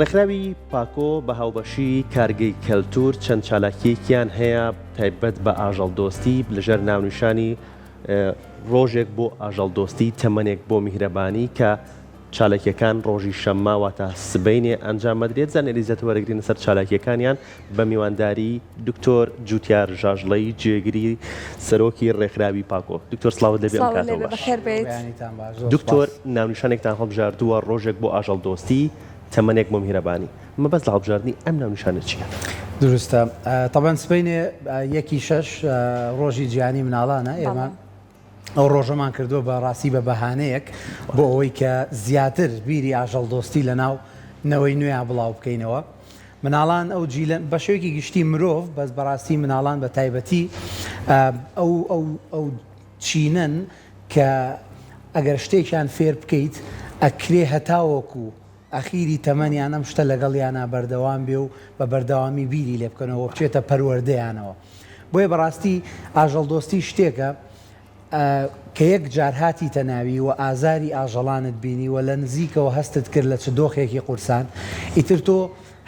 ڕێکخراوی پاکۆ بە هاوبەشی کارگەی کەلتور چەند چالاکییەکیان هەیە تایبەت بە ئاژەڵدۆستی لەژێر ناونیشانی ڕۆژێک بۆ ئاژەڵدۆستی تەمەنێک بۆ میهرەبانی کە چالاکییەکان ڕۆژی شەممە واتە سبەینێ ئەنجام ئەدرێت زانیاری زیاتر وەرەگرین لەسەر چالاکییەکانیان بە میوانداری دکتۆر جوتیار ژاژڵەیی جێگری سەرۆکی ڕێکخراوی پاکۆ. دکتۆر سڵاوت لێبێ ئەم سڵاوت کاتەوە لێبێ باش. بەخێر بێیت. بەیانیتان باش زۆر دکتۆر سوپاس. ناونیشانێکتان هەڵبژاردووە ڕۆژێک بۆ ئاژەڵدۆستی، تەمەنێک بۆ میهرەبانی. مەبەست لە هەڵبژاردنی ئەم ناونیشانە چییە؟ دروستە. تەبعەن سبەینێ یەکی شەش ڕۆژی جیهانی مناڵانە، ئێمە بەڵێ. ئەو ڕۆژەمان کردووە بە ڕاستی بە بەهانەیەک بۆ ئەوەی کە زیاتر بیری ئاژەڵدۆستی لە ناو نەوەی نوێیا بڵاو بکەینەوە. مناڵان ئەو جیلەن بە شێوەیەکی گشتی مرۆڤ بەس بەڕاستی مناڵان بە تایبەتی ئەو ئەو ئەو چینەن کە ئەگەر شتێکیان فێر بکەیت ئەکرێ هەتاوەکو ئەخیری تەمەنیان ئەم شتە لەگەڵیانا بەردەوام بێ و بە بەردەوامی بیری لێ بکەنەوە و بچێتە پەروەردەیانەوە. بۆیە بەڕاستی ئاژەڵدۆستی شتێکە کە یەک جار هاتیتە ناوی و ئازاری ئاژەڵانت بینی و لە نزیکەوە هەستت کرد لە چ دۆخێکی قورسان، ئیتر تۆ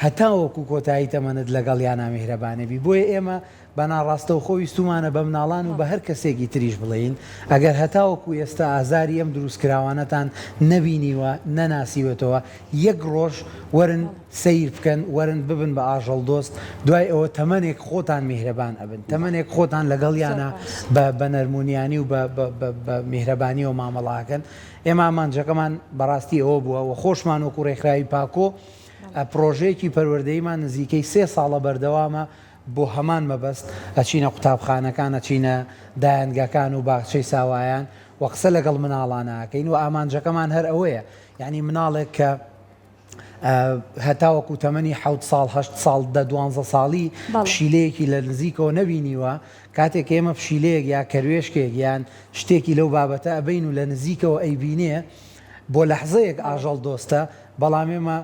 هەتاوەکو کۆتایی تەمەنت لەگەڵیانا میهرەبانەبی. بۆیە ئێمە بە ناڕاستەوخۆ ویستوومانە بە مناڵان و بە هەر کەسێکی تریش بڵێین، ئەگەر هەتاوەکو ئێستا ئازاری ئەم دروستکراوانەتان نەبینیوە، نەناسیوەتەوە، یەک ڕۆژ وەرن سەیر بکەن، وەرن ببن بە ئاژەڵدۆست، دوای ئەوە تەمەنێک خۆتان میهرەبان ئەبن، تەمەنێک خۆتان لەگەڵیانا بە بە نەرمونیانی و بە بە میهرەبانیەوە مامەڵە ئەکەن. ئێمە ئامانجەکەمان بەڕاستی ئەوە بووە و خۆشمان وەکو ڕێکخراوی پاکۆ پڕۆژەیەکی پەروەردەییمان نزیکەی سێ ساڵە بەردەوامە، بۆ هەمان مەبەست ئەچینە قوتابخانەکان، ئەچینە دایەنگەکان و باخچەی ساوایان و قسە لەگەڵ مناڵانا ئەکەین و ئامانجەکەمان هەر ئەوەیە یانی مناڵێک کە هەتاوەکو تەمەنی حەوت ساڵ هەشت ساڵ دە دوانزە ساڵی پشیلەیەکی لە نزیکەوە نەبینیوە کاتێک ئێمە پشیلەیەک یا کەروێشکێک یان شتێکی لەو بابەتە ئەبەین و لە نزیکەوە ئەیبینێ بۆ لەحزەیەک ئاژەڵ دۆستە بەڵام ئێمە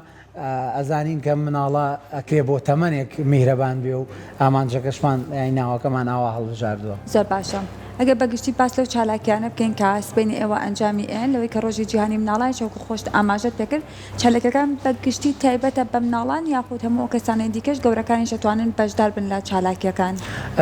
ئەزانین کە مناڵە ئەکرێ بۆ تەمەنێک میهرەبان بێ و ئامانجەکەشمان یانی ناوەکەمان ئاوا هەڵبژاردووە. زۆر باشە ئەگەر بە گشتی باس لەو چالاکیانە بکەین کە سبەینێ ئێوە ئەنجامی ئەیەن لەوەی کە ڕۆژی جیهانی مناڵانیش وەکو خۆشت ئاماژەت پێکرد چالاکیەکان بە گشتی تایبەتە بە مناڵان یاخود هەموو ئەو کەسانەی دیکەش گەورەکانیش ئەتوانن بەشدار بن لە چالاکیەکان؟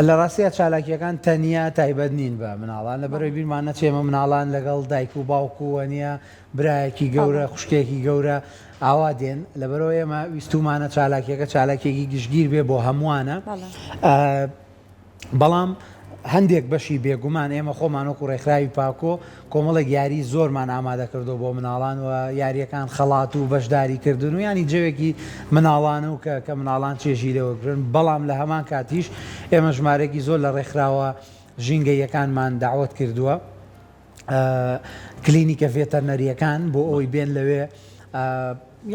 لە ڕاستیا چالاکیەکان تەنیا تایبەت نین بە مناڵان لەبەرئەوەی بیرمان نەچێ ئێمە مناڵان لەگەڵ دایک و باوک و وەنیە برایەکی گەورە، خوشکێکی گەورە ئاوا دێن، لەبەرئەوە ئێمە ویستوومانە چالاکیەکە چالاکیەکی گشتگیر بێ بۆ هەمووانە، بەڵام هەندێک بەشی بێگومان ئێمە خۆمان وەکو ڕێکخراوی پاکۆ کۆمەڵێک یاری زۆرمان ئامادە کردو بۆ مناڵان و یاریەکان خەڵات و بەشداری کردن و ینی جەوێکی مناڵانە و کە کە مناڵان چێژی لێوەگرن، بەڵام لە هەمان کاتیش ئێمە ژمارەیەکی زۆر لە ڕێکخراوە ژینگەییەکانمان دەعوەت کردووە. کلینیکە ڤێتەرنەرییەکان بۆ ئەوەی بێن لەوێ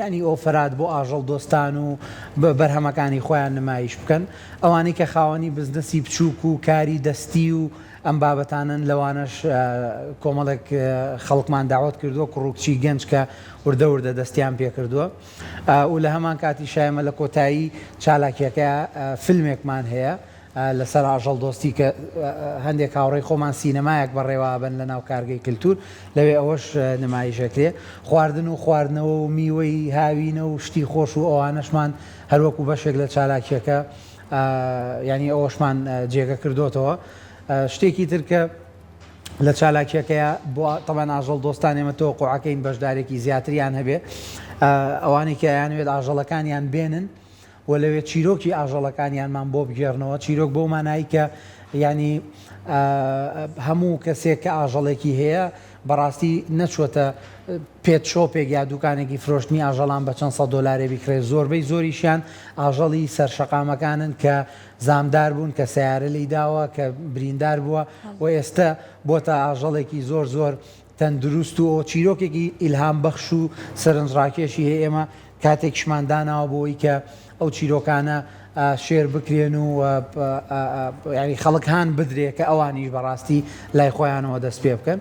یانی ئۆفەرات بۆ ئاژەڵ دۆستان و بەرهەمەکانی خۆیان نمایش بکەن ئەوانەی کە خاوەنی بزنسی بچووک و کاری دەستی و ئەم بابەتانەن لەوانەش کۆمەڵێک خەڵکمان داوت کردووە کوڕ و کچی گەنج کە وردە وردە دەستیان پێکردووە و لە هەمان کاتی شایمە لە کۆتایی چالاکیەکە فیلمێکمان هەیە لەسەر ئاژەڵدۆستی کە هەندێک هاوڕێی خۆمان سینەمایەک بەڕێوە ئەبەن لە ناو کارگەی کلتور لەوێ ئەوەش نمایش ئەکرێ خواردن و خواردنەوە و میوەی هاوینە و شتی خۆش و ئەوانەشمان هەروەکو بەشێک لە چالاکیەکە یانی ئەوەشمان جێگە کردۆتەوە شتێکی تر کە لە چالاکیەکەیا بۆ تەبعەن ئاژەڵ دۆستان ئێمە تەوەقوعەکەین بەشدارێکی زیاتریان هەبێ ئەوانەی کە ئەیانەوێت ئاژەڵەکانیان بێنن و لەوێ چیرۆکی ئاژەڵەکانیانمان بۆ بگێڕنەوە، چیرۆک بەو مانای کە یانی هەموو کەسێک کە ئاژەڵێکی هەیە بەڕاستی نەچووەتە pet shop ێک یا دوکانێکی فرۆشتنی ئاژەڵان بە چەند سەد دۆلارێ بیکڕێ، زۆربەی زۆریشیان ئاژەڵی سەر شەقامەکانن کە زامدار بوون، کە سەیارە لێی داوە، کە بریندار بووە و ئێستە بۆتە ئاژەڵێکی زۆر زۆر تەندروست و چیرۆکێکی ئیلهام بەخش و سەرنجڕاکێشی هەیە، ئێمە کاتێکیشمان داناوە بۆ ئەوەی کە ئەو چیرۆکانە share بکرێن و یانی خەڵک هان بدرێ کە ئەوانیش بەڕاستی لای خۆیانەوە دەست پێ بکەن.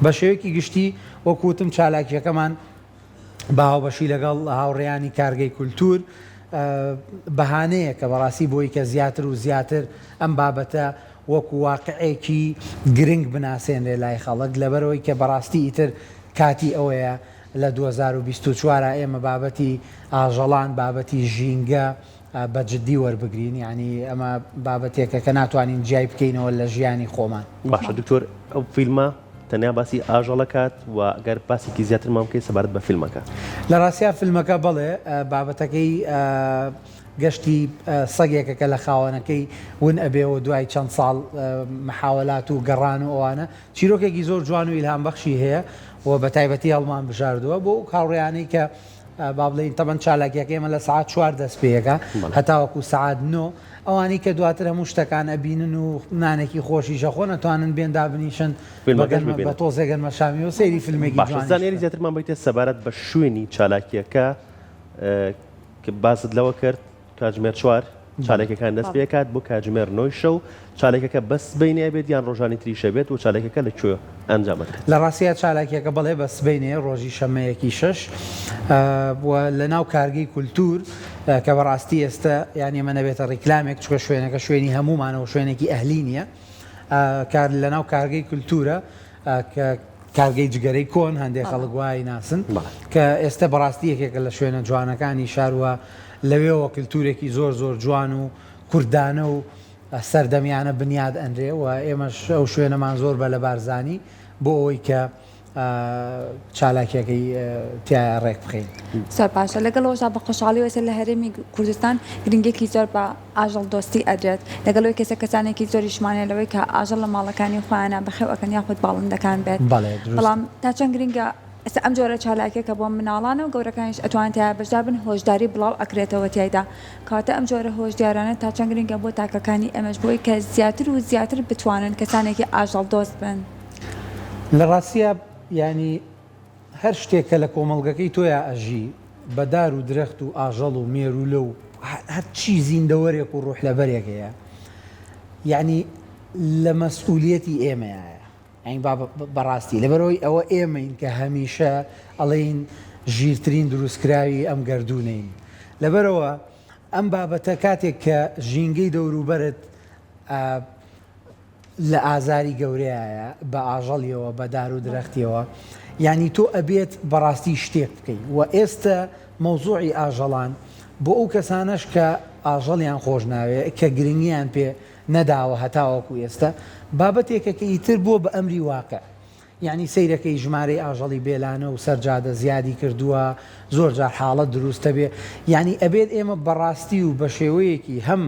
بە شێوەیەکی گشتی وەکو وتم چالاکییەکەمان بە هاوبەشی لەگەڵ هاوڕێیانی کارگەی کولتوور بەهانەیەکە بەڕاستی بۆی کە زیاتر و زیاتر ئەم بابەتە وەکو واقعێکی گرنگ بناسێنرێ لای خەڵک لەبەرئەوەی کە بەڕاستی ئیتر کاتی ئەوەیە. لە 2024 ئێمە بابەتی ئاژەڵان، بابەتی ژینگە بە جدی وەربگرین، یانی ئەمە بابەتێکە کە ناتوانین جیای بکەینەوە لە ژیانی خۆمان. باشە دکتۆر ئەو فیلمە تەنیا باسی ئاژەڵ ئەکات و گەر باسێکی زیاترمان بکەیت سەبارەت بە فیلمەکە. لە ڕاستیا فیلمەکە بەڵێ بابەتەکەی گەشتی سەگێکە کە لە خاوەنەکەی ون ئەبێ و دوای چەند ساڵ محاوەلات و گەڕان و ئەوانە چیرۆکێکی زۆر جوان و ئیلهامبەخشی هەیە و بە تایبەتی هەڵمان بژاردووە بۆ ئەو هاوڕێیانەی کە با بڵێین تەبەن چالاکیەکە ئێمە لە سەعات چوار دەست پێیەکا هەتاوەکو سەعات نۆ ئەوانەی کە دواتر هەموو شتەکان ئەبینن و نانێکی خۆشیش ئەخۆن ئەتوانن بێن دابنیشن فیلمەکەش ببینن بە تۆزێ گەنمەشامیەوە سەیری فیلمێکی باشە جوانیش زانیاری بکەن. زیاترمان بەیتێ سەبارەت بە شوێنی چالاکیەکە کە باست لەوە کرد کاتژمێر چوار چالاکیەکان دەست پێکات بۆ کاتژمێر نۆی شەو، چالاکیەکە بەس سبەینێ ئەبێت یان ڕۆژانی تریش ئەبێت و چالاکیەکە لە کوێ ئەنجام ئەدرێت؟ لە ڕاستیا چالاکیەکە بەڵێ بە سبەینێ ڕۆژی شەممە یەکی شەش و لە ناو کارگەی کولتوور کە بەڕاستی ئێستە یان ئێمە نەبێتە ڕیکلامێک چونکە شوێنەکە شوێنی هەموومانە و شوێنێکی ئەهلی نییە کار لە ناو کارگەی کولتوورە کە کارگەی جگەرەی کۆن هەندێک خەڵک وای ناسن کە ئێستا بەڕاستی یەکێکە لە شوێنە جوانەکانی شار وە لەوێوە کللتورێکی زۆر زۆر جوان و کوردانە و سەردەمیانە بنیاد ئەنرێ و ئێمەش ئەو شوێنەمان زۆر بە لە بارزانی بۆ ئەوەی کە چالاکیەکەی تیایا ڕێک بخەین. زۆر باشە لەگەڵ ئەوەشدا بە خۆشحاڵیەوە ئێستا لە هەرێمی کوردستان گرنگیەکی زۆر بە ئاژەڵ دۆستی ئەدرێت لەگەڵ ئەوەی کە ئێستا کەسانێکی زۆریشمان هەیە لەوەی کە ئاژەڵ لە ماڵەکانی خۆیانا بەخێو ئەکەن یاخود باڵندەکان بێت بەڵێ دروستە. بەڵام تا چەند گرنگە ئێستا ئەم جۆرە چالاکیە کە بۆ مناڵانە و گەورەکانیش ئەتوانن تیایا بەشدار بن هۆشداری بڵاو ئەکرێتەوە تیایدا کەواتە ئەم جۆرە هۆشدارانە تا چەند گرنگە بۆ تاکەکانی ئێمەش بۆی کە زیاتر و زیاتر بتوانن کەسانێکی ئاژەڵ دۆست بن. لە ڕاستیا یانی هەر شتێک کە لە کۆمەڵگەکەی تۆیا ئەژی بە دار و درەخت و ئاژەڵ و مێروولە و هەرچی زیندەوەرێک و ڕوحلەبەرێک هەیە یانی لە مەسئولیەتی ئێمەیایە یانی با بەڕاستی لەبەرئەوەی ئەوە ئێمەین کە هەمیشە ئەڵێین ژیرترین دروستکراوی ئەم گەردوونەین لەبەرئەوە ئەم بابەتە کاتێک کە ژینگەی دەوروبەرت لە ئازاری گەورەیایە بە ئاژەڵیەوە بە دار و درەختیەوە یانی تۆ ئەبێت بەڕاستی شتێک بکەی و ئێستە مەوزوعی ئاژەڵان بۆ ئەو کەسانەش کە ئاژەڵیان خۆش ناوێ کە گرنگیان پێ نەداوە هەتاوەکو ئێستە بابەتێکە کە ئیتر بووە بە ئەمری واقع یانی سەیرەکەی ژمارەی ئاژەڵی بێلانە و سەر جادە زیادی کردووە زۆر جار حاڵەت دروستەبێ یانی ئەبێت ئێمە بەڕاستی و بە شێوەیەکی هەم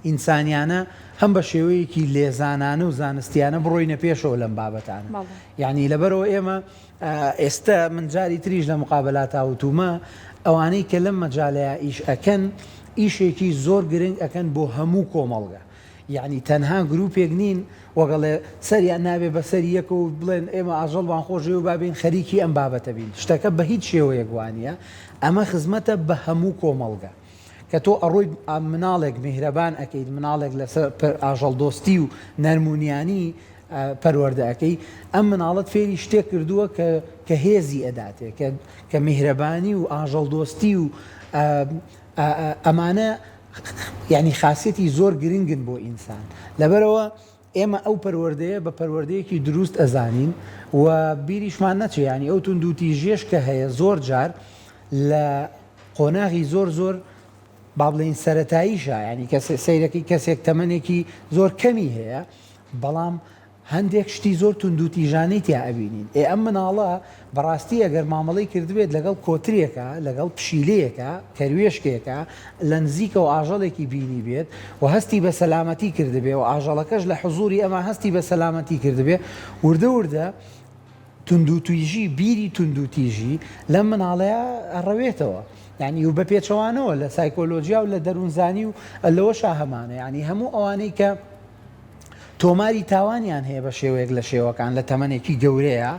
ئینسانیانە هەم بە شێوەیەکی لێزانانە و زانستیانە بڕۆینە پێشەوە لەم بابەتانە یعنی لەبەرەوە ئێمە ئێستا من جاری تریش لە مقابلاتا وتومە ئەوانەی کە لەم مەجالەیە ئیش ئەکەن ئیشێکی زۆر گرنگ ئەکەن بۆ هەموو کۆمەڵگە یعنی تەنها گروپێک نین وەگەڵێ سەریان نابێ بەسەر یەکە و بڵێن ئێمە ئاژەڵمان خۆشەوێ و بابین خەریکی ئەم بابەتە بین شتەکە بە هیچ شێوەیەک وانە ئەمە خزمەتە بە هەموو کۆمەڵگە کە تۆ ئەڕۆیت مناڵێک میهرەبان ئەکەیت، مناڵێک لەسەر ئاژەڵدۆستی و نەرمونیانی پەروەردە ئەکەی، ئەم مناڵەت فێری شتێک کردووە کە کە هێزی ئەداتێ، کە کە میهرەبانی و ئاژەڵدۆستی و ئەمانە یانی خاسیەتی زۆر گرنگن بۆ ئینسان. لەبەرئەوە ئێمە ئەو پەروەردەیە بە پەروەردەیەکی دروست ئەزانین و بیریشمان نەچێ یانی ئەو توندوتیژیەش کە هەیە زۆر جار لە قۆناغی زۆر زۆر با بڵێین سەرەتاییشە یانی کەسێ سەیرەکەی کەسێک تەمەنێکی زۆر کەمی هەیە بەڵام هەندێک شتی زۆر توندوتیژانەی تیا ئەبینین ئێ ئەم مناڵە بەڕاستی ئەگەر مامەڵەی کردبێت لەگەڵ کۆترێکا، لەگەڵ پشیلەیەکا، کەروێشکێکا، لە نزیکەوە ئاژەڵێکی بینیبێت و هەستی بە سەلامەتی کردبێ و ئاژەڵەکەش لە حزووری ئەما هەستی بە سەلامەتی کردبێ، وردە وردە توندوتیژی، بیری توندوتیژی لەم مناڵەیا ئەڕەوێتەوە. یانی و بە پێچەوانەوە لە سایکۆلۆژیا و لە دەروونزانی و لەوەشا هەمانە. یانی هەموو ئەوانەی کە تۆماری تاوانیان هەیە بە شێوەیەک لە شێوەکان لە تەمەنێکی گەورەیا،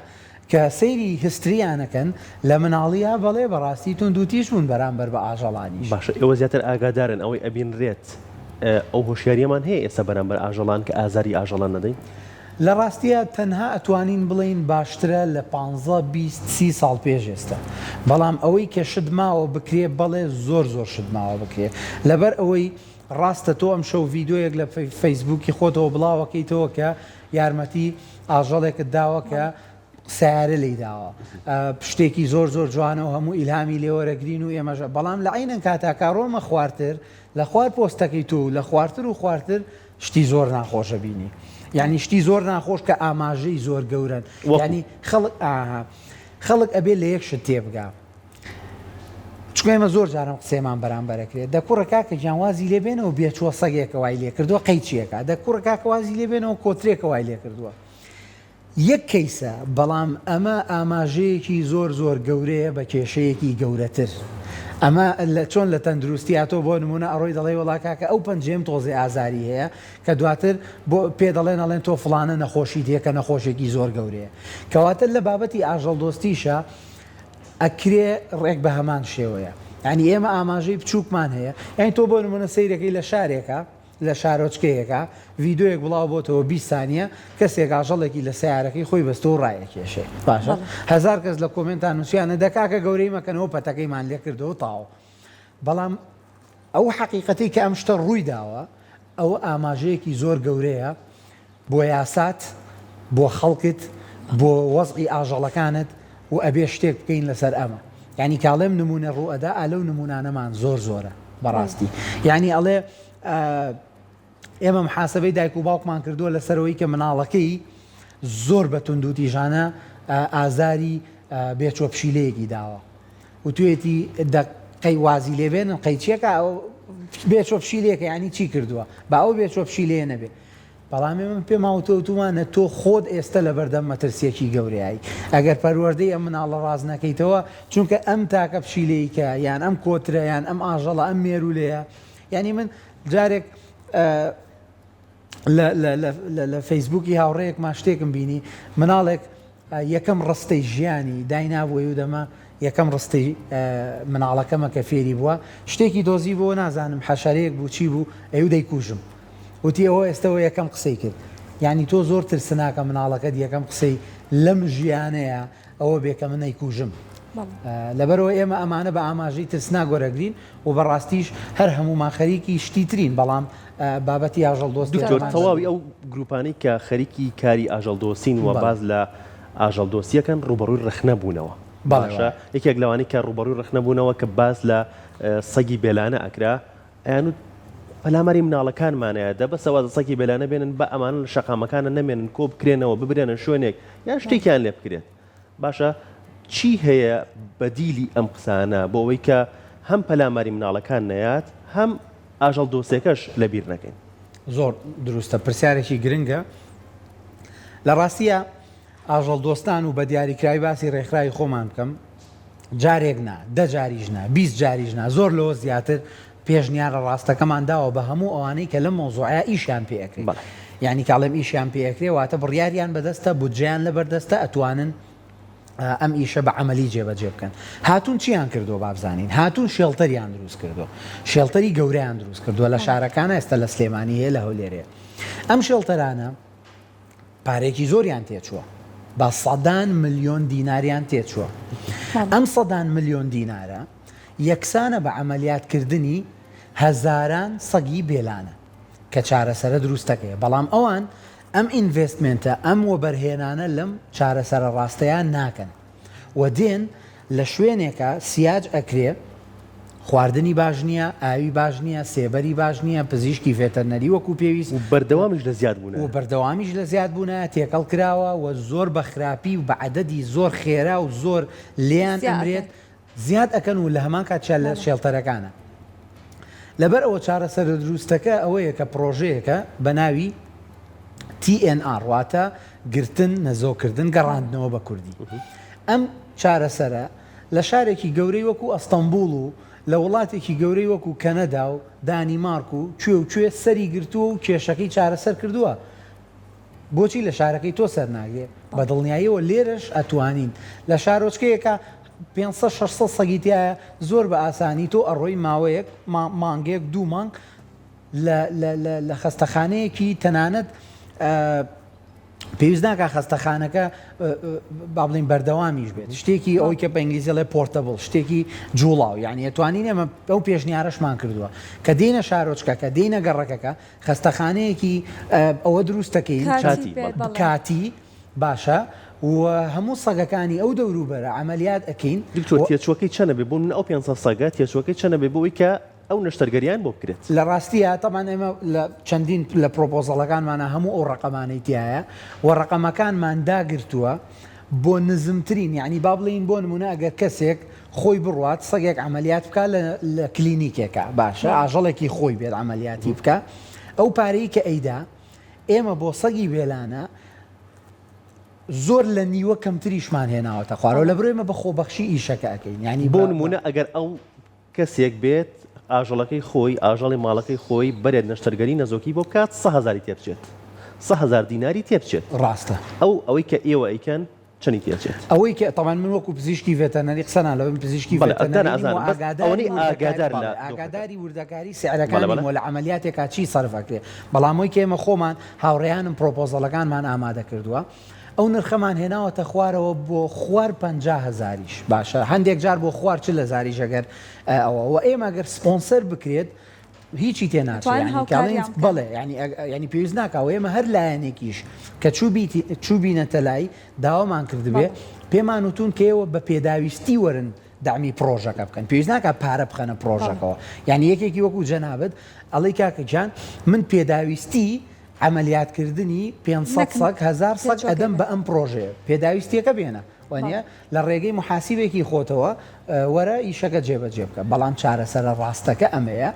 کە سەیری هستریان ئەکەن لە مناڵیا بەڵێ بەڕاستی توندوتیژ بوون بەرامبەر بە ئاژەڵانیش. باشە ئێوە زیاتر ئاگادارن ئەوەی ئەبینرێت ئەو هۆشیاریەمان هەیە ئێستا بەرامبەر ئاژەڵان کە ئازاری ئاژەڵان نەدەین؟ لە ڕاستیا تەنها ئەتوانین بڵێین باشترە لە پانزە 20 سی ساڵ پێش ئێستا بەڵام ئەوەی کە شت ماوە بکرێ بەڵێ زۆر زۆر شت ماوە بکرێ لەبەر ئەوەی ڕاستە تۆ ئەمشەو ڤیدۆیەک لە فەیسبووکی خۆتەوە بڵاوەکەیتەوە کە یارمەتی ئاژەڵێکت داوە کە سەیارە لێی داوە شتێکی زۆر زۆر جوانە و هەموو ئیلهامی لێ وەرەگرین و ئێمەش بەڵام لە عەینەن کاتا کە ڕۆمە خوارتر لە خوار پۆستەکەی تۆ و لە خوارتر و خوارتر شتی زۆر ناخۆشە بینی یعنی شتی زۆر ناخۆش کە ئاماژەی زۆر گەورەن یعنی خەڵک ئاها خەڵک ئەبێ لە یەک شت تێبگا چونکە ئێمە زۆر جار ئەم قسەیەمان بەرامبەر ئەکرێت دە کوڕە کاکە گیان وازی لێ بێنەوە بێچووە سەگێکە وای لێ کردووە قەیچیەکە دە کوڕە کاکە وازی لێ بێنەوە کۆترێکە وای لێ کردووە یەک کەیسە، بەڵام ئەمە ئاماژەیەکی زۆر زۆر گەورەیە بە کێشەیەکی گەورەتر. ئەمە لە چۆن لە تەندروستیا تۆ بۆ نموونە ئەڕۆی دەڵێی وەڵا کاکە ئەو پەنجەیەم تۆزێ ئازاری هەیە کە دواتر بۆ پێ دەڵێن ئەڵێن تۆ فڵانە نەخۆشیت هەیە کە نەخۆشێکی زۆر گەورەیە. کەواتە لە بابەتی ئاژەڵدۆستیشا ئەکرێ ڕێک بە هەمان شێوەیە. یانی ئێمە ئاماژەی بچووکمان هەیە. یانی تۆ بۆ نموونە سەیرەکەی لە شارێکا لە شارۆچکەیەکا ڤیدۆیەک بڵاو بۆتەوە 20 سانیە کەسێک ئاژەڵێکی لە سەیارەکەی خۆی بەستەوە و ڕایەکێشێ باشە هەزار کەس لە کۆمێنتا نووسیانە دە کاکە گەورەی مەکەنەوە پەتەکەیمان لێ کردەوە تاوە بەڵام ئەو حەقیقەتەی کە ئەم شتە ڕووی داوە ئەوە ئاماژەیەکی زۆر گەورەیە بۆ یاسات بۆ خەڵکت بۆ وەزعی ئاژەڵەکانت و ئەبێ شتێک بکەین لەسەر ئەمە یانی کاڵێم نمونە ڕوو ئەدا ئا لەو نمونانەمان زۆر زۆرە بەڕاستی یانی ئەڵێ ئێمە محاسبەی دایک و باوکمان کردووە لەسەرەوەی کە مناڵەکەی زۆر بە توندوتیژانە ئازاری بێچوە پشیلەیەکی داوە وتوێتی دەقەی وازی لێبێنن قەیچیەکە بێچوە پشیلەیەکە ینی چی کردووە با ئەو بێچوە پشیلەیە نەبێ بەڵام ئێمە پێمان وتووە وتوومانە تۆ خۆت ئێستە لەبەردەم مەترسییەکی گەورەیای ئەگەر پەروەردەی ئەم مناڵە ڕاست نەکەیتەوە چونکە ئەم تاکە پشیلەی کە یان ئەم کۆترە یان ئەم ئاژەڵە ئەم مێروولەیە یانی من جارێک لە فەیسبووکی هاوڕێیەکمان شتێکم بینی مناڵێک یەکەم ڕستەی ژیانی داینابوو ئەیوت ئەمە یەکەم ڕستەی مناڵەکەمە کە فێری بووە شتێکی دۆزی بۆ نازانم حەشەرەیەک بوو چی بوو ئەیوت دەیکوژم وتی ئەوە ئێستەوە یەکەم قسەی کرد یعنی تۆ زۆر ترسناکە مناڵەکەت یەکەم قسەی لەم ژیانەیە ئەوە بێ کە من ئەیکوژم لەبەرەوە ئێمە ئەمانە بە ئاماژەی ترسناک وەرەگرین و بەڕاستیش هەر هەموومان خەریکی شتی ترین بەڵام بابەتی ئاژەڵدۆستی دکتۆر تەواوی ئەو گروپانەی کە خەریکی کاری ئاژەڵدۆستین و باس لە ئاژەڵدۆستیەکەن ڕووبەڕووی ڕەخنە بوونەوە باشە یەکێک لەوانەی کە ڕووبەڕووی ڕەخنە بوونەوە کە باس لە سەگی بێلانە ئەکرا ئەیانوت پەلاماری مناڵەکانمانەیە دە بەسە واز لە سەگی بێلانە بێنن با ئەمانە لە شەقامەکانە نەمێنن کۆ بکرێنەوە ببرێنە شوێنێک یان شتێکیان لێ بکرێت باشە چی هەیە بەدیلی ئەم قسانە بۆ ئەوەی کە هەم پەلاماری مناڵەکان نەیات هەم ئاژەڵ دۆستێکەش لەبیر نەکەین؟ زۆر دروستە پرسیارێکی گرنگە لە ڕاستیە ئاژەڵ دۆستان و بە دیاریکراوی باسی ڕێکخراوی خۆمان بکەم جارێک نا دە جاریش نا 20 جاریش نا زۆر لەوە زیاتر پێشنیارە ڕاستەکەمان داوە بە هەموو ئەوانەی کە لەم مەوزوعەیا ئیشیان پێ ئەکرێ یانی کە ئەڵێم ئیشیان پێ ئەکرێ واتە بڕیاریان بەدەستە بودجەیان لەبەردەستە ئەتوانن ئەم ئیشە بە عەمەلی جێبەجێ بکەن هاتوون چیان کردووە با بزانین هاتوون shelter یان دروست کردووە shelter ی گەورەیان دروست کردووە لە شارەکانە ئێستا لە سلێمانی هەیە لە هەولێرێ ئەم shelter انە پارەیەکی زۆریان تێچووە بە سەدان ملیۆن دیناریان تێچووە ئەم سەدان ملیۆن دینارە یەکسانە بە عەمەلیات کردنی هەزاران سەگی بێلانە کە چارەسەرە دروستەکەیە بەڵام ئەوان ئەم investment ە ئەم وەبەرهێنانە لەم چارەسەرە ڕاستەیە ناکەن و دێن لە شوێنێکا سیاج ئەکرێ خواردنی باش نییە ئاوی باش نییە سێبەری باش نییە پزیشکی ڤێتەرنەری وەکو پێویست و بەردەوامیش لە زیاد بوونایە. و بەردەوامیش لە زیاد بوونایە تێکەڵ کراوە و زۆر بە خراپی و بە عەدەدی زۆر خێرا و زۆر لێیان ئەمرێت زیاد ئەکەن و لە هەمان کاتیشا لە shelter ەکانە. لەبەر ئەوە چارەسەرە دروستەکە ئەوەیە کە پڕۆژەیەکە بە ناوی TNR واتە گرتن، نەزۆکردن، گەڕاندنەوە بە کوردی. ئەم چارەسەرە لە شارێکی گەورەی وەکو ئەستەنبوڵ و لە وڵاتێکی گەورەی وەکو کەنەدا و دانیمارک و کوێ و کوێ سەری گرتووە و کێشەکەی چارەسەر کردووە. بۆچی لە شارەکەی تۆ سەرناگرێ؟ بە دڵنیاییەوە لێرەش ئەتوانین. لە شارۆچکەیەکا 500 600 سەگی تیایە زۆر بە ئاسانی تۆ ئەڕۆی ماوەیەک مانگێک دوو مانگ لە لە لە لە خەستەخانەیەکی تەنانەت پێویست ناکا خەستەخانەکە با بڵین بەردەوامیش بێت شتێکی ئەوەی کە بە ئینگلیزی ئەڵێ portable شتێکی جوڵاو یعنی ئەتوانین ئێمە ئەو پێشنیارەشمان کردووە کە دێنە شارۆچکەکە دێنە گەڕەکەکە خەستەخانەیەکی ئەوە دروست دەکەین کاتی باشە. و هەموو سەگەکانی ئەو دەوروبەرە عەمەلیات ئەکەین. دکتۆر تێچووەکەی چەنە بێ بۆ نمونە ئەو 500 سەگە تێچووەکەی چەنە بێ بۆ ئەوەی کە ئەو نەشتەرگەریان بۆ بکرێت؟ لە ڕاستیا تەبعەن ئێمە لە چەندین لە پرۆپۆزەڵەکانمانا هەموو ئەو ڕەقەمانەی تیایە و ڕەقەمەکانمان داگرتووە بۆ نزمترین یانی با بڵێین بۆ نمونە ئەگەر کەسێک خۆی بڕوات سەگێک عەمەلیات بکا لە لە کلینیکێکا باشە ئاژەڵێکی خۆی بێت عەمەلیاتی بکا ئەو پارەی کە ئەیدا ئێمە بۆ سەگی بێلانە زۆر لە نیوە کەمتریشمان هێناوەتە خوارەوە لە برۆ ئێمە بە خۆبەخشی ئیشەکە ئەکەین یانی بۆ نمونە ئەگەر ئەو کەسێک بێت ئاژەڵەکەی خۆی ئاژەڵی ماڵەکەی خۆی بەرێت نەشتەرگەری نەزۆکی بۆ بکات سە هەزاری تێبچێت سە هەزار دیناری تێبچێت ڕاستە. ئەو ئەوەی کە ئێوە ئەیکەن چەنی تێچێت؟ ئەوەی کە تەبعەن من وەکو پزیشکی ڤێتەرنەری قسە نالەبم پزیشکی بەڵێ ڤێتەرنەری نیم ئەزانم و بەس ئاگاداری ئەوەنەی وردەکاری ئاگادار بەڵێ لە دۆخەکە ئاگاداری وردەکاری بەڵێ سعرەکان بەڵێ نیم و لە عەمەلیاتێکا چی سەرف ئەکرێ بەڵام ئەوەی کە ئێمە خۆمان هاوڕێیانم پرۆپۆزەڵەکانمان ئامادە کردووە ئەو نرخەمان هێناوەتە خوارەوە بۆ خوار 50 هەزاریش باشە هەندێک جار بۆ خوار 40 هەزاریش ئەگەر ئەوە وە ئێمە گەر سپۆنسەر بکرێت هیچی تێ ناچێ ئەتوانن یانی کە ئەڵێین هاوکاریان بکەن. بەڵێ یانی یانی پێویست ناکا و ئێمە هەر لایەنێکیش کە چووبیتی چووبینەتە لای داوامان کردبێ بەڵێ. پێمان وتوون کە ئێوە بە پێداویستی وەرن دەعمی پڕۆژەکە بکەن پێویست ناکا پارە بخەنە بەڵێ. پڕۆژەکەوە یانی یەکێکی وەکوو جەنابت ئەڵێی کاکە گیان من پێداویستی عەمەلیات کردنی 500 نەک سەگ هەزار سەگ تێچووەکەی ئەدەم بێ. بە ئەم پڕۆژەیە پێداویستیەکە بێنە وانیە؟ لە ڕێگەی موحاسیبێکی خۆتەوە وەرە ئیشەکە جێبەجێ بکە، بەڵام چارەسەرە ڕاستەکە ئەمەیە،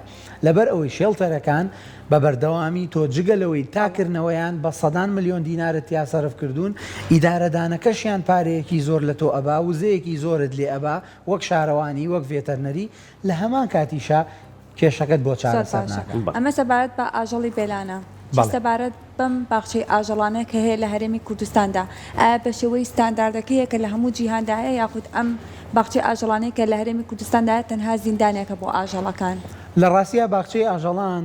لەبەر ئەوەی شێڵتەرەکان بە بەردەوامی تۆ جگە لەوەی تا کردنەوەیان بە سەدان ملیۆن دینارت تیا سەرف کردوون، ئیدارەدانەکەشیان پارەیەکی زۆر لە تۆ ئەبا، وزەیەکی زۆرت لێ ئەبا وەک شارەوانی، وەک ڤێتەرنەری، لە هەمان کاتیشا کێشەکەت بۆ زۆر چارەسەر باشە ناکا. ئەمە سەبارەت بە ئاژەڵی بێلانە چی بەڵێ. سەبارەت بەم باخچەی ئاژەڵانە کە هەیە لە هەرێمی کوردستاندا ئایا بە شێوەی ستانداردەکەیە کە لە هەموو جیهاندا هەیە یاخود ئەم باخچەی ئاژەڵانەی کە لە هەرێمی کوردستاندا هەیە تەنها زیندانێکە بۆ ئاژەڵەکان؟ لە ڕاستیا باخچەی ئاژەڵان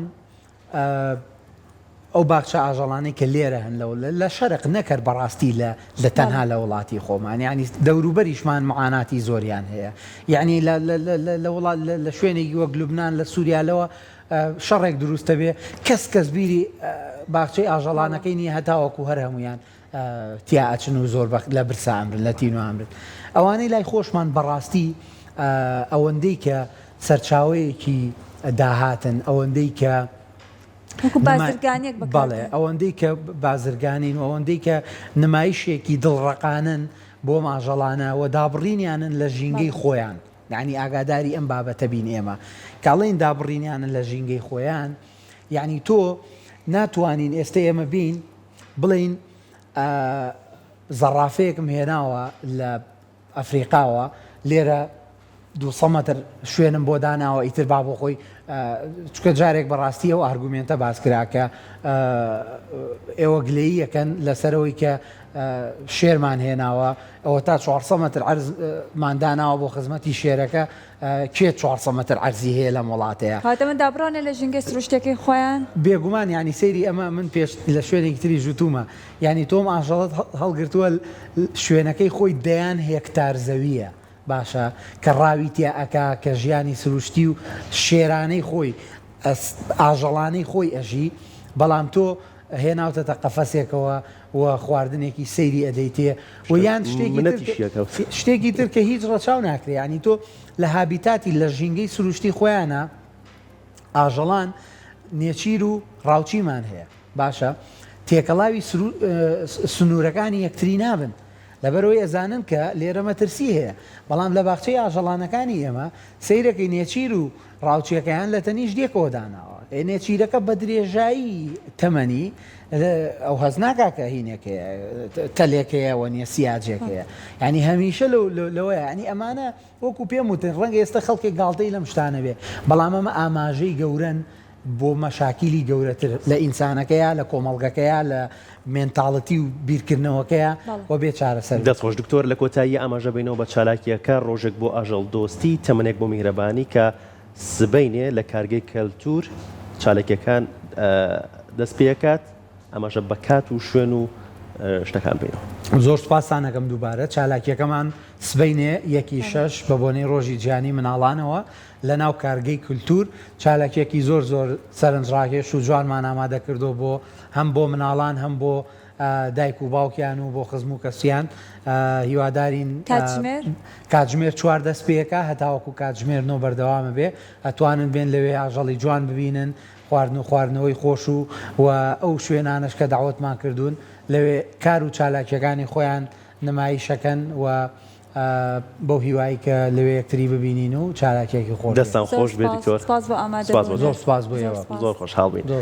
ئەو باخچە ئاژەڵانەی کە لێرە هەن لە لە شەرق نەک هەر بەڕاستی لە لە تەنها لە وڵاتی خۆمان یانی دەوروبەریشمان معاناتی زۆریان هەیە یعنی لە لە لە لە وڵات لە شوێنێکی وەک لوبناان لە سووریا لەوە شەڕێک دروستە بێ کەس کەس بیری باخچەی ئاژەڵانەکەی نییە هەتاوەکو هەر هەمویان تیا ئەچن و زۆر لە برسا ئەمرن لە تینو ئەمرن ئەوانەی لای خۆشمان بەڕاستی ئەوەندەی کە سەرچاوەیەکی داهاتن ئەوەندەی کە وەکو بازرگانیەک بەکار بەڵێ دێن. ئەوەندەی کە بازرگانین و ئەوەندەی کە نمایشێکی دڵڕەقانەن بۆم ئاژەڵانە و دابڕینیانن لە ژینگەی بەڵێ. خۆیان یانی ئاگاداری ئەم بابەتە بین ئێمە کە ئەڵێین دابڕینیانن لە ژینگەی خۆیان یانی تۆ ناتوانین ئێستە ئێمە بین بڵێین زەڕافەیەکم هێناوە لە ئەفریقاوە لێرە 200 مەتر شوێنم بۆ داناوە ئیتر با بۆ خۆی چکە جارێک بەڕاستی ئەو ئارگومێنتە باس کرا کە ئێوە گلەییەکەن لەسەرەوەی کە شێرمان هێناوە ئەوە تا 400 مەتر عەرزمان داناوە بۆ خزمەتی شێرەکە کێ 400 مەتر عەرزی هەیە لەم وڵاتەیە؟ کەواتە من دابڕانە لە ژینگەی سروشتیەکەی خۆیان؟ بێگومان یانی سەیری ئەمە من پێش لە شوێنێکی تریش وتومە یانی تۆم ئاژەڵت هەڵگرتووە شوێنەکەی خۆی دەیان هێکتار زەوییە باشە کە ڕاوی تیا ئەکا کە ژیانی سروشتی و شێرانەی خۆی ئاژەڵانەی خۆی ئەژی بەڵام تۆ هێناوتەتە قەفەسێکەوە و خواردنێکی سەیری ئەدەیتێ و یان شتێکی تر شتێکی تر کە هیچ ڕەچاو ناکرێ یانی تۆ لە هابیتاتی لە ژینگەی سروشتی خۆیانە ئاژەڵان نێچیر و ڕاوچیمان هەیە باشە تێکەڵاوی سنوورەکانی یەکتری نابن لەبەرئەوەی ئەزانن کە لێرە مەترسی هەیە، بەڵام لە باخچەی ئاژەڵانەکانی ئێمە سەیرەکەی نێچیر و ڕاوچیەکەیان لە تەنیشت یەکەوە داناوە، ئێ نێچیرەکە بە درێژایی تەمەنی ئەو هەست ناکا کە هینێک هەیە، تەلێک هەیە وەنیە سیاجێک هەیە، یانی هەمیشە لەوەیە، یانی ئەمانە وەکو پێم وتن ڕەنگە ئێستا خەڵکێک گاڵتەی لەم شتانە بێ، بەڵام ئەمە ئاماژەی گەورەن بۆ مەشاکیلی گەورەتر لە ئینسانەکەیا، لە کۆمەڵگەکەیا، لە mentality و بیرکردنەوەکەیا و بێ چارەسەر دەست خۆش دکتۆر لە کۆتاییا ئاماژە بەینەوە بە چالاکیەکە ڕۆژێک بۆ ئاژەڵ دۆستی تەمەنێک بۆ میهرەبانی کە سبەینێ لە کارگەی کەلتور چاالکیەکان دەست پێکات ئاماژە بە کات و شوێن و شتەکان بینەوە. زۆر سوپاستان ئەکەم دووبارە چالاکیەکەمان سبەینێ یەکی شەش بە بۆنەی ڕۆژی جیهانی مناڵانەوە لە ناو کارگەی کولتوور چالاکیەکی زۆر زۆر سەرنجڕاکێش و جوانمان ئامادە کردووە بۆ هەم بۆ مناڵان هەم بۆ. دایک و باوکیان و بۆ خزم و کەسیان هیوادارین. کاتژمێر؟ کاتژمێر چوار دەست پێکا هەتاوەکو کاتژمێر نۆ بەردەوامە بێ ئەتوانن بێن لەوێ ئاژەڵی جوان ببینن خواردن و خواردنەوەی خۆش و و ئەو شوێنانەش کە دەعوەتمان کردوون لەوێ کار و چالاکیەکانی خۆیان نمایشەکەن و بەو هیوای کە لەوێ یەکتری ببینین و چالاکیەکی خۆش بێ. دەستان زۆر خۆش بێ سپاس دکتۆر سپاس بۆ ئامادە سپاس بۆ بوونت زۆر سپاس بۆ زۆر ئێوە. سپاس. زۆر خۆشحاڵ بووین. زۆر.